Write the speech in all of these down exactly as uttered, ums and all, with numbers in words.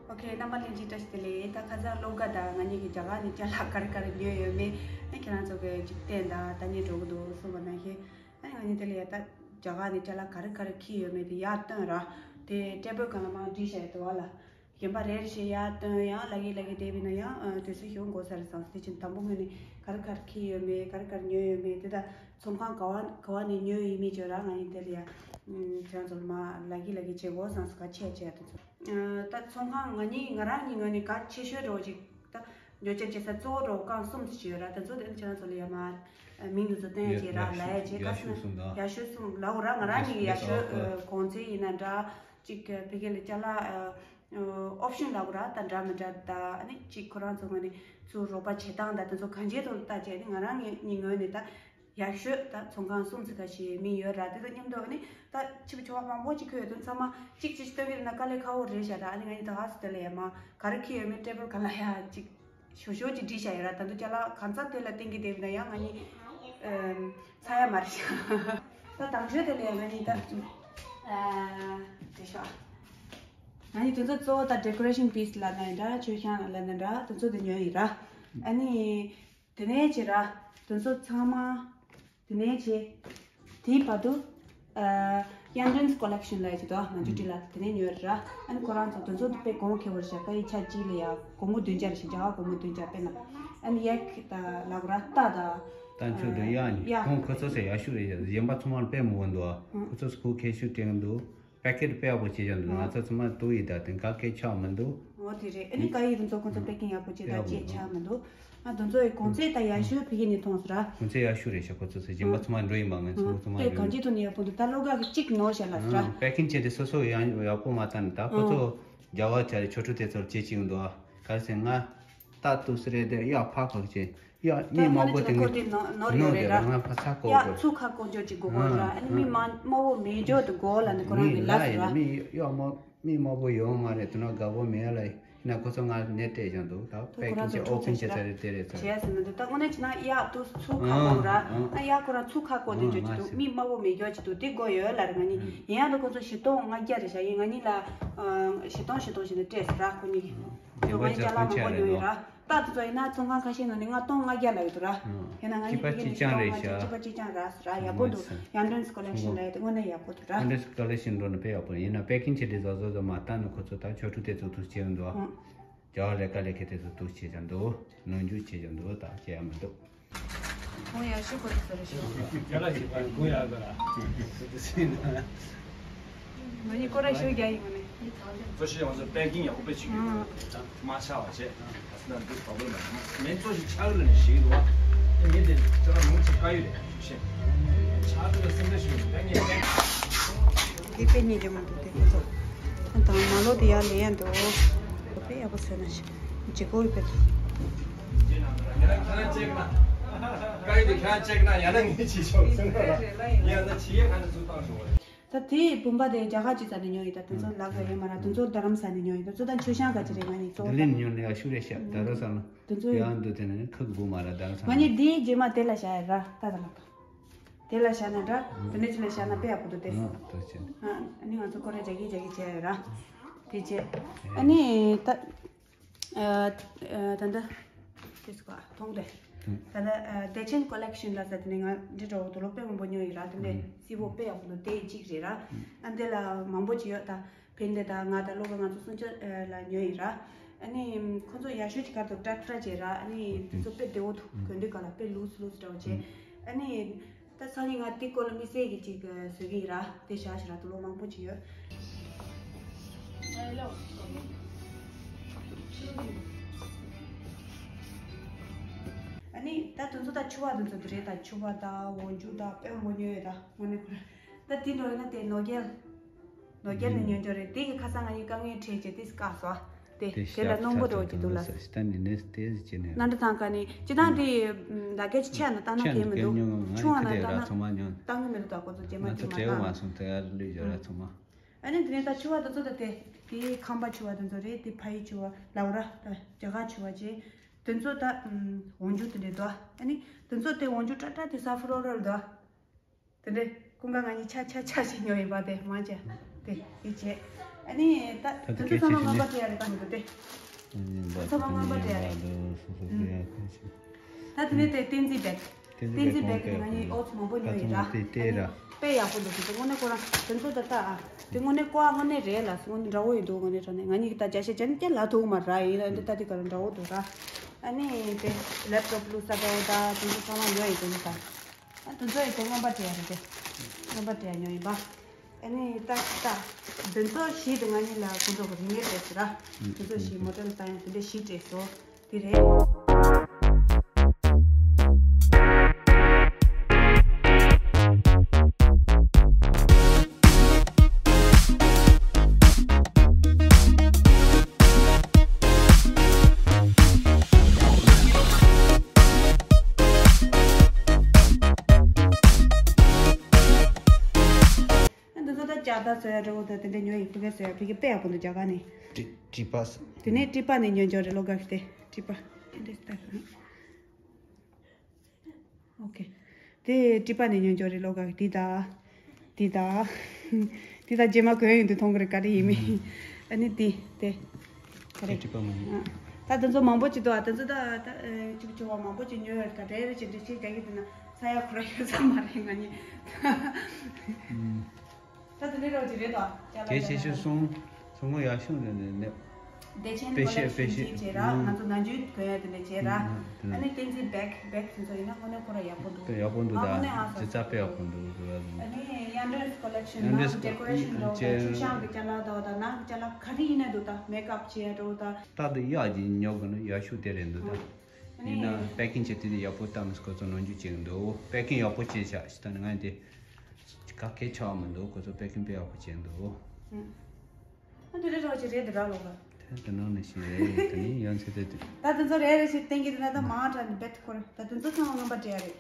ཨོ་ཁེ། རྣམ་པ་ལྷན་རྒྱས་བཀྲ་ཤིས་བདེ་ལེགས། ད་ཁ་སང་སློབ་ག་དང་ང་གཉིས་ཀྱིས་རྒྱ་གར་ནས་ཅ་ལག་ག་རེ་ག་རེ་ཉོས་ཡོད་མེད་ཨ་ཁྱེད་རང་ཚོ་གིས་ཅིག་བལྟས་དང་། ད་ནི་འགྲོ་གི་འདུག་གསུངས་པ་ནང་བཞིན། ཨ་ནི་ང་གཉིས་དེ་ལ་ཡ་ད་རྒྱ་གར་ནས་ཅ་ལག་ག་རེ་ག་རེ་འཁྱེར་ཡོད་མེད་དེ་ཡར་བཏོན་ར། དེ་ཊེ་བལ་སྒང་ལ་མར་བསྒྲིགས་བཞག་ཡོད་འདུག་བ་ལ། གཞན་པ་རེ་རེ་བཞིན་ཡར་བཏོན། ཡང་ལབ་ཀྱི་ལབ་ཀྱི་བསྡད་པ་ཡིན་ན་ཡང་ཨ་དུས་ཚོད་ཞེ་པོ་འགོར་ས་རེད་བསམ། དེ་བཞིན་དང་པོ་ངོས་ནས་ག་རེ་ག་རེ་འཁྱེར་ཡོད་མེད། ག་རེ་ག་རེ་ཉོས་ཡོད་མེད། དེ་དང་ཚོང་ཁང་ག་བ་ག་བ་ནས་ཉོས་ཡོད་མེད་ཅིག་ར། ང་གཉིས་དེ་ལ་ཡ་ཨ་ཁྱེད་རང་ཚོ་ལ་མར་ལབ་ཀྱི་ལབ་ཀྱི་བྱེད་དགོས་བསམ་སོང་། ག་ཆེ་ཆེ་དེ་ཚོ། ཨ་ད་ཚོང་ཁང་ང་གཉིས་ང་རང་གཉིས་ངོས་ནས་གལ་ཆེ་ཤོས་འདྲ་བོ་ཅིག་ད་ཉོ་ཆ་བྱེད་ས་གཙོ་བོ་འདྲ་བོ་རྐང་གསུམ་ཅིག་ཡོད་ར། དེ་ཚོ་དེ་ནི་ཁྱེད་རང་ཚོ་ལ་ཡ་མར་མིང་དེ་ཚོ་བཏོན་ཡ་ཡ་བྱེད་ར། ཡ་ལབ་ཡ་བྱེད། ཡ་ག་ཤོད་གསུམ་དང་། ཡ་ཤོད་གསུམ་ལབ་དགོས་ར། ང་རང་གཉིས་ཡ་ཤོད་གོང་ཚད་ཡིན་ན་འདྲ། ཅིག་ཕ་གི་ལ་ཅ་ལག་ཨོབ་ཤན་ལབ་དགོས་ར། ད་འདྲ་མི་འདྲ་ད་ཨ་ནི་ཅིག་ཁོ་རང་ཚོ་ངོས་ནས་ཚུར་རོགས་པ་བྱེད་སྟངས་ད་དེ་ཚོ་གང་ཅིའི་ཐོག་ལ་བལྟས་བྱས་ནི་ང་རང་ངའི་ངོས་ནས་ད། ཡག་ཤོས་ད་ཚོང་ཁང་གསུམ་ཙམ་ཁ་ཤས་མིང་ཡོད་ར། དེ་དང་མཉམ་དུ་ཨ་ནི་ད་ཕྱི་པོ་ཆོ་བ་མང་པོ་ཅིག་ཁོས་དོན་ཚང་མ་གཅིག་གཅིག་སྟོན་གྱི་ན་དཀའ་ལས་ཁག་པོ་རེད་ཤག་ར། ཨ་ནི་ང་གཉིས་ད་ཧ་སི་དེ་ལ་ཡ་མ་ག་རེ་ཁྱེར་ཡོད་མེད་ཊེ་བལ་ག་ལ་ཡ་ཅིག་ཞོ་ཞོ་ཅིག་བསྒྲིགས་བཞག་ཡོད་ར། ད་དུང་ཅ་ལག་གང་ཚང་དེ་ལ་བསྟན་གྱི་བསྡད་པ་ན་ཡང་ང་གཉིས་ཨམ་ཚར་ཡ་མ་རེད་ཤག་ད་དང་ཤོས་དེ་ལ་ཡ་ང་གཉིས་ད་ཨ་དེ་ཤག་ང་གཉིས་དེ་ཚོ་གཙོ་བོ་ད་ཌེ་ཀོ་རེ་ཤན་པི་སི་ལབ་ན་ཡིན་འདྲ། མཆོད་བཤམས་ལབ་ན་འདྲ། དེ་ཚོ་དེ་ཉོས་ཡིན་ར། ཨ་ནི། དེ་ནས་བྱས་ར། དེ་ཚོ་ཚང་མ། དེ་ནས་བྱས། དེའི་བར་དུ། ཨ་ཡན་ཌན་སི་ཀོ་ལེག་ཤན་ལབ་ཡ་ཅིག་འདུག་ང་ཚོ་འདི་ལ་དེ་ནས་ཉོས་ར། ཨ་ནི་ཁོ་རང་ཚོ་དེ་ཚོ་དཔེ་གོང་ཁེ་པོ་རེད་ཤག་ཀ་ཡི་ཆ་གཅིག་ལ་ཡ་སྒོར་མོ་བདུན་བརྒྱ་རེད་ཤག་རྒྱ་གར་སྒོར་མོ་བདུན་བརྒྱ། དཔེར་ན། ཨ་ནི་ཡ་ཁི་ད་ལབ་ར་རྟ་ད། ད་མཆོད་དོན་ཡ་ནི་ཡ། ཁོང་ཁོ་ཚོ་ཚོ་ཡག་ཤོས་རེད་ཤག་གཞན་པ་ཚང་མ་དཔེ་མི་འོང་འདུག་ཁོ་ཚོ་ཚོ་གོ་ཁེ་ཤུ་སྤྲད་འདུག་པེ་ཀེ་ཊི་དཔེ་ཡག་པོ་བྱས་བཞག་འདུག་ང་ཚོ་ཚང་མ་གཏུག་ཡིན། ད་དེ་ག་གེ་ཆགས་མི་འདུག་འོ་དེ་རེད། ཨ་ནི་ཀ་ཡི་དེ་ཚོ་ཁོང་ཚོ་པེ་ཀིང་ཡག་པོ་བྱས། ད་ཅེས་ཆགས་མི་འདུག་ཨ་དེ་ཚོ་ཡི་གོང་ཚད་ད་ཡག་ཤོས་ཕ་གི་ནས་མཐོང་སོང་ར། གོང་ཚད་ཡག་ཤོས་རེད་ཤག་ཁོ་ཚོ་ཚོ་གཞན་པ་ཚང་མ་འགྲོ་ཡིན་པ། ང་ཚོ་ཚང་མ་དཔེ་གང་ཅི་ཐོག་ནས་ཡག་པོ་འདུག་ད་སློབ་གྲྭ་གི་གཅིག་ནོར་བྱས་ལ་སོང་ར། པེ་ཀིང་བྱས་ཏེ་སོ་སོ་ཡང་ཡག་པོ་མ་བཏང་ནས། ད་ཁོ་ཚོ་རྒྱ་གར་ཆ་རེ་ཆོ་འཕྲུལ་དེ་ཚོར་བྱེད་ཀྱི་ཡོང་འདུག་ཨ་ག་རེ་ཟེར། ང་རྟ་གཏུགས་ས་རེད་དེ་གཡག་ཕར་ཕར་བྱས། ཡ། མི་དམར་པོ་དེ་ནོར་ནོར་ཡོད་རེད་ར། ང་ཕ་ཚ་ཀོ་ཡ་ཀོ་ཚུགས་ཁ་ཀོ་འཇོག་ཅིག་དགོས་གོ་ར། ཨ་ནི་མི་དམར་དམར་པོ་མེད་འཇོག་དུ་དགོས་ལ་ནི་ཁོ་རང་གི་ལབ་ཟེར་ར། མི་གཡག་དམར། མི་དམར་པོ་ཡོད་མ་རེད། དེ་ན་དགའ་པོ་མེད་ལ་ཡིན་ན་ཁོ་ཚོ་ང་ནས་སྤྲད་ཀྱང་འདུག་ད་པེ་ཀིང་བྱས་ཨོ་པན་བྱས་ཚར་རེད། དེ་རེད་ཚར་བྱས་ཟེར་མི་འདུག་ད་དངོས་གནས་བྱས་ན་གཡག་ཏུ་ཚུགས་ཁ་ཀོ་ར། ཨ་གཡག་ཁོ་རང་ཚུགས་ཁ་ཀོ་དེ་འཇོག་ཅིག་འདུག་མི་དམར་པོ་མེད་འཇོག་ཅིག་འདུག་དེ་དགོས་ཡོད་ལ་རེད། ང་གཉིས་ཡིན་ཡང་ད་ཁོ་ཚོ་བཞི་སྟོང་ལྔ་བརྒྱ་རེད་ཤག་ཡིན། ང་གཉིས་ལ་བཞི་སྟོང་བཞི་སྟོང་བྱས་ནས་སྤྲད་ཟེར་ར། ཁོ་གཉིས་ཀྱིས་ང་ཅ་ལག་མང་པོ་ཉོས་ཡོད་ར། རྟ་དེ་ཚོ་ཡིན་ན་ཚོང་ཁང་ཁ་ཤས་ནང་ནས་ལྔ་སྟོང་ལྔ་བརྒྱ་ལབ་ཡོད་འདུག་ར། ཡིན་ན་ང་གཉིས་ཕ་གི་ནས་སྟོང་ལྔ་བརྒྱ། གཅིག་པ་གཅིག་རྐྱང་རེད་ཤག་གཅིག་པ་གཅིག་རྐྱང་རག་སོང་ར། ཡག་པོ་འདུག་ཡན་ཌན་སི་ཀོ་ལེག་ཤན་ལབ་ཡ་དེ་དངོས་གནས་ཡག་པོ་འདུག་ར། ཡན་ཌན་སི་ཀོ་ལེག་ཤན་འགྲོ་ན་དཔེ་ཡག་པོ་རེད། ཡིན་ན་པེ་ཀིང་བྱས་ཏེ་བཟོ་བཟོ་བཟོ་མ་བཏང་ན་ཁོ་ཚོ་ད་ཆོ་འཕྲུལ་དེ་ཚོ་འདུག་བྱས་ཡོང་འདུག་རྒྱ་གར་ལས་ཀ་ལས་མཁན་དེ་ཚོ་འདུག་བྱས་ཀྱང་འདུག་ནོར་འཇུག་བྱས་ཀྱང་འདུག་ད་བྱས་ཡ་མི་འདུག་ཁོང་ཡག་ཤོས་ཁོ་ཚོ་ཚོ་རེད་ཤག་རྒྱ་ལ་ཞིག་པ་གོ་ཡག་ག་ལ། ང་གཉིས་སྐོར་ར་ཞུ་རྒྱ་ཡིན་མ་ནི། བཟོ་ཤེས་ང་ཚོ་པེ་ཀིང་ཡག་པོ་དཔེ་བྱེད་ཀྱི་ཡོད། མ་ཆག་པ་བྱས། ད་སི་ན་འདུག་བ་བོར་མ་མེ་ཚོ་ཞིག་ཆག་ལ་ནི་ཞིག་འདུག་བ། མི་དེ་ཅ་ལག་མང་ཆེ་དཀའ་ཡོད་རེད་ཞེས། ཆག་ཏུ་ལ་སེམས་ཁྲལ་ཞིག་ཡོད་པེ་ཀིང་ཡག་པོ། དེ་དཔེ་ཉེ་རྒྱུ་མ་འདུག་དེ་ཁོ་ཚོ། ཨ་དང་མ་ལོ་དེ་ཡར་ལེན་ཡ་འདུག་དཔེ་ཡག་པོ་བཟོས་ན་ཞིག་ཇི་གོ་ཡི་དཔེ་ཐོག་ཡ་ན་ཁྱེད་རང་ཅེག་ན། དཀའ་ཡི་དེ་ཁྱེད་རང་ཅེག་ན་ཡང་ན་ངས་བྱེད་ཆོག་ཟེར་ན་ར། ཡང་ན་བྱེད་ཡས་ག་ནས་ཚུར་བཏང་ཆོག་རེད། ད་དེའི་བུམ་པ་དེ་རྒྱ་གར་སྤྱི་ཚོགས་ནས་ཉོས་ཡིན། ད་དེ་ཚོ་ལག་ལ་ཡོད་མ་ར། དེ་ཚོ་རྡ་རམ་ས་ནས་ཉོས་ཡིན། དེ་ཚོ་ད་མཆོད་བཤམས་ག་ཅི་རེད། ང་གཉིས་གཙོ་བོ་ལྡི་ལི་ནས་ཉོས་ནས་ཡག་ཤོས་རེད་ཤག་རྡ་རམ་ས་ལ། དེ་ཚོ་ཡང་འདུག་དེ་ནས་ཁག་དགོས་མ་ར། རྡ་རམ་ས་ང་གཉིས་དེའི་རྗེས་མ་དེ་ལ་བཞག་ཡ་ར། ད་ད་ལ་ད། དེ་ལ་བཞག་ན་འདྲ། དེ་ནས་ཅི་ལ་བཞག་ན་དཔེ་ཡག་པོ་འདུག་སྟེ། ཨ་ནི་ང་ཚོ་ཁོ་ར་རྒྱག་གི་རྒྱག་གི་བྱས་ཡོད་ར། དེ་བྱས། ཨ་ནི་ད། ཨ་ཨ་ད་ད། དེ་སུ་ག་མཐོང་དེ། ད་ད་ཨ་བདེ་ཆེན་ཀོ་ལེག་ཤན་ལ་ཟེར། དེ་ནས་ང་འདི་འདྲ་བོ་དུག་ལོག་དཔེ་མང་པོ་ཉོས་ཡོད་ར། དེ་ནས་སི་བོ་དཔེ་ཡག་པོ་འདུག་དེ་གཅིག་རེད་ར། ཨ་འདི་ལ་མང་པོ་ཅིག་ཡོད་ད། ཕན་བདེ་དང་ང་དང་སློབ་གྲྭ་ང་ཚོ་སུན་ཆོ་ལ་ཉོས་ཡིན་ར། ཨ་ནི་ཁོ་ཚོ་ཡག་ཤོས་ཀྱི་ཁ་ཐུག་ཏྲ་ཏྲ་བྱས་ར། ཨ་ནི་དེ་ཚོ་དཔེ་བདེ་བོ་འདུག་གོན་དུས་ག་ལ་དཔེ་ལུགས་ལུགས་འདྲ་བོ་བྱས། ཨ་ནི་ད་སང་ཉིན་ང་དེ་སྐོར་ལ་དམིགས་བསལ་གྱི་ཅིག་བཟོ་གི་ཡིན་ར། དེ་བཞག་ཞིག་ར་དུག་ལོག་མང་པོ་ཅིག་ཡོད། ཨ་ནི་ད་དེ་ཚོ་ད་ཕྱུ་པ་དེ་ཚོ་དེ་རེད། ད་ཕྱུ་པ་ད་འོག་འཇུག་ད་དཔེ་མང་པོ་ཉོས་ཡོད་ད། དངོས་གནས་ཁོ་ར། ད་དེ་འགྲོ་ཡིན་ན་དེ་ནོར་རྒྱལ། ནོར་རྒྱལ་ནས་ཉོས་འགྲོ་རེད། དེ་གི་ཁ་སང་ང་ཡི་དཀའ་ངལ་འཕྲད་བྱས་དེ་བཀག་སོང་། དེ་དེ་ལ་རྣོན་པོ་འགྲོ་གི་འདུག་ལ། ད་ནི་ནས་དེ་ཟེར་གྱི་ནས། ན་འདྲ་ཐང་ཀ་ནི་ཅི་ཐང་དེ་ལ་སྐད་ཆ་ཆད་ན་བཏང་ན་གལ་མི་འདུག་ཆུང་བ་ན་བཏང་ན་བཏང་གི་མི་འདུག་ད་ཁོ་ཚོ་རྗེས་མ་ང་ཚོ་རྗེས་མ་བྲེལ་བ་མ་སོང་། དེ་ཡར་ལུས་ཡོད་ར་ཚང་མ། ཨ་ནི་དེ་ནས་ད་ཕྱུ་པ་དེ་ཚོ་ད་དེ་དེ་ཁམས་པ་ཕྱུ་པ་དེ་ཚོ་རེད། དེ་ཕ་ཡི་ཕྱུ་པ་ལབ་ར། ད་རྒྱ་གར་ཕྱུ་པ་བྱས། དེ་ཚོ་ད་འོག་འཇུག་དེ་འདྲས་འདུག་ཨ་ནི་དེ་ཚོ་དེ་འོག་འཇུག་ཏྲ་ཏྲ་དེ་ས་ཕུ་རོ་རོ་འདུག་དེ་འདྲས་ཀུན་དགའ་ང་གཉིས་ཆ་ཆ་ཆ་ཞིག་ཉོས་ཡིན་པ་དེ་མང་ཆེ། དེ་དེ་བྱས། ཨ་ནི་ད་ད་དེ་ཚོ་ཚང་མ་རྔན་པ་སྤྲད་ཡ་རེད་ད་མི་འདུག་སྟེ། ཚང་མ་རྔན་པ་སྤྲད་ཡ་རེད། ད་དེ་ནས་དེ་བསྟན་འཛིན་བེག་བསྟན་འཛིན་བེག་དེ་ང་གཉིས་ཨོ་ཙི་མང་པོ་ཉོས་ཡིན་ར། དེ་དེ་ར། དཔེ་ཡག་པོ་འདུག་དེ་དངོས་གནས་ཁོ་རང་དེ་ཚོ་ད་ལྟ་ཨ་དེ་དངོས་གནས་ཀོ་ཨ་དངོས་གནས་རེད་ལ་དངོས་གནས་འདྲ་བོ་ཡིན་འདུག་དངོས་གནས་དྲང་གནས་ང་གཉིས་ཀྱི་ད་བརྒྱ་ཆ་བརྒྱ་ནས་བརྒྱ་ལ་ཐུག་མ་ར་ཡིན་ལ་འདི་ད་དེ་ག་རང་འདྲ་བོ་འདུག་ར། ཨ་ནི་དེ་ལེབ་ཊོབ་བླུགས་ས་འདྲ་བོ་ད་དེ་ཚོ་ཚང་མ་ཉོས་ཡིན་འདུག་ད། ཨ་དེ་ཚོ་ཡིན་དེ་རྔན་པ་སྤྲད་ཡ་རེད་དེ། རྔན་པ་སྤྲད་ཡ་ཉོས་ཡིན་པ། ཨ་ནི་ད་ད་དེ་ཚོ་བཞི་དེ་ང་གཉིས་ལ་ཁོང་ཚོ་གི་རིན་མེད་སྤྲད་ཟེར་ར། དེ་ཚོ་བཞི་མོ་ཊ་ལ་བཏང་ཡ་དེ་འདྲ་བཞི་སྤྲད་སོང་། དེ་རེད། འདི་ཚོ་ད་ལྕགས་རྟ་བཟོ་ཡ་འདྲ་བོ་དང་དེ་འདྲ་ཉོ་ཡི་ཕ་གི་བཟོ་ཡ་ཕ་གི་དཔེ་ཡག་པོ་འདུག་རྒྱ་གར་ནས། ཀྲི་ཀྲི་པ་ས། དེ་ནས་ཀྲི་པ་ནས་ཉོས་འཇོག་རེད་ལོ་ག་གི་དེ་ཀྲི་པ། དེ་འདྲ་ས་ད་ག་ཨོ་ཁེ། དེ་ཀྲི་པ་ནས་ཉོས་འཇོག་རེད་ལོ་ག་གི་དེ་ད། དེ་ད། དེ་ད་རྗེས་མ་གོན་ཡོང་དུས་མཐོང་གི་རེད་ག་རེ་ཡིན་མིན། ཨ་ནི་དེ་དེ། ག་རེ། ཀྲི་པ་མ་ཡིན། ཨ། ད་དེ་ཚོ་མང་པོ་ཅིག་འདུག་ཨ་དེ་ཚོ་ད་ད་ཨེ་ཅིག་ཅིག་བ་མང་པོ་ཅིག་ཉོས་ཡོད་ག་རེ་རེ་ཅིག་འདྲ་ཅིག་རྒྱག་གི་འདུག་ན་ས་ཡ་ཁོ་ར་ཡོད་ས་མ་རེད་ང་གཉིས། ད་དེ་འདྲ་རོགས་ཅིག་རེད་དོ། ཅ་ལག་གལ་ཆེ་ཤོས་གསུང་གསུང་ངོ་ཡག་ཤོས་ནི་ནི་ནི། བདེ་ཆེན་དཔེ་ཤེས་དཔེ་ཤེས་ཀོ་ལེག་ཤན་བྱས་ར། ང་ཚོ་ན་ཆུང་གོན་ཡ་དེ་འདྲ་བྱས་ར། ཨ་ནི་བསྟན་འཛིན་བེག་བེག་དེ་ཚོ་ཡིན་ན་དངོས་གནས་ཁོ་ར་ཡག་པོ་འདུག་དཔེ་ཡག་པོ་འདུག་ད་དངོས་གནས་ཨ་ས་ཇི་ཙམ་དཔེ་ཡག་པོ་འདུག་དུ་ར། ཨ་ནི་ཡ་འདྲ་ཀོ་ལེག་ཤན་ཡ་འདྲ་ནང་ཌེ་ཀོ་རེ་ཤན་འདྲ་བོ་དང་ཆུ་ཤང་གི་ཅ་ལག་འདྲ་བོ་དང་ནང་གི་ཅ་ལག་ག་རེ་ཡིན་ན་འདུག་ད་མེག་ཨབ་བྱས་ཡ་འདྲ་བོ་དང་། ད་དུ་ཡག་ཅིག་ཉོ་དགོས་ན་ཡག་ཤོས་དེ་རེད་འདུག་ད། ཨ་ནི་ཡིན་ན་པེ་ཀིང་བྱེད་དུས་དེ་ཡག་པོ་བཏང་ཁོ་ཚོ་ནོར་འཁྲུལ་བྱེད་ཀྱི་འདུག་པེ་ཀིང་ཡག་པོ་བྱས་ཤག་ཞེ་ད་ནི་ང་དེ་ག་གེ་ཆགས་མི་འདུག་ཁོ་ཚོ་པེ་ཀིང་དཔེ་ཡག་པོ་བྱས་འདུག་ཨ་དེ་རེད་རོགས་ཅིག་རེད་དེ་ར་ལོག་ག་དེ་དེ་ནང་ནས་ཤི་རེད་དེ་ནི་ཡོན་ཚད་དེ་དུས། ད་དེ་ཚོ་རེད་རེད་ཞིག་བསྟན་གྱི་འདུག་ན་ད་མང་དྲགས་ནས་བེད་ཁོ་རེད་ད་དེ་ཚོ་ཚང་མ་རྔན་པ་སྤྲད་ཡ་རེད།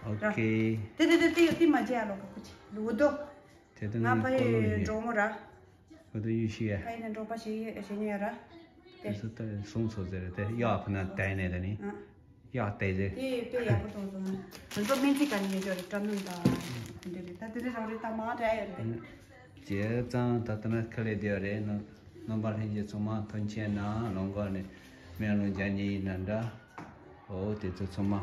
ཨོ་ར། ཁེ། དེ་དེ་དེ་དེ་དེ་མ་བརྗེད་ཡ་ལོག་ག་ཁུ་ཆི་ལུ་དོ། དེ་དེ་ང་ནི་ཕ་ཡི་ཀོ་ལོ་ཡིན། འགྲོ་མོ་ར། ཁོ་དེ་ཡུལ་ཤི་ཡ། ཕ་ཡི་ནས་འགྲོ་པ་ཞིག་ཡོད་ཞེ་ཉེ་ཡ་ར། དེ་ཚོ་ད་སོང་ཚོ་ཟེར་དེ་གཡག་ཕུ་ན་དེ་ནས་དེ་ནི། ཨ། ཡག་དེ་རེད། དེ་དཔེ་ཡག་པོ་མཐོང་སོང་། དེ་ཚོ་སྨན་རྩིས་ག་ནས་ཉོས་ཡོད་རེད་སྐྲ་སྣུམ་དང་། དེ་འདྲ་རེད་ད་དེ་འདྲ་རང་རེད་ད་མང་དྲགས་ཡོད་རེད། བྱས་ཙང་ད་ལྟ་ན་ཁ་ལས་བདེ་བ་རེད་ན། རྣམ་པ་ལྷན་རྒྱས་ཚང་མ་ཐོན་ཆེན་ན་ལོང་ག་ནས་སྨན་ལོང་རྒྱག་ཉེ་ཡིན་ན་འདྲ། འོ་དེ་ཚོ་ཚང་མ།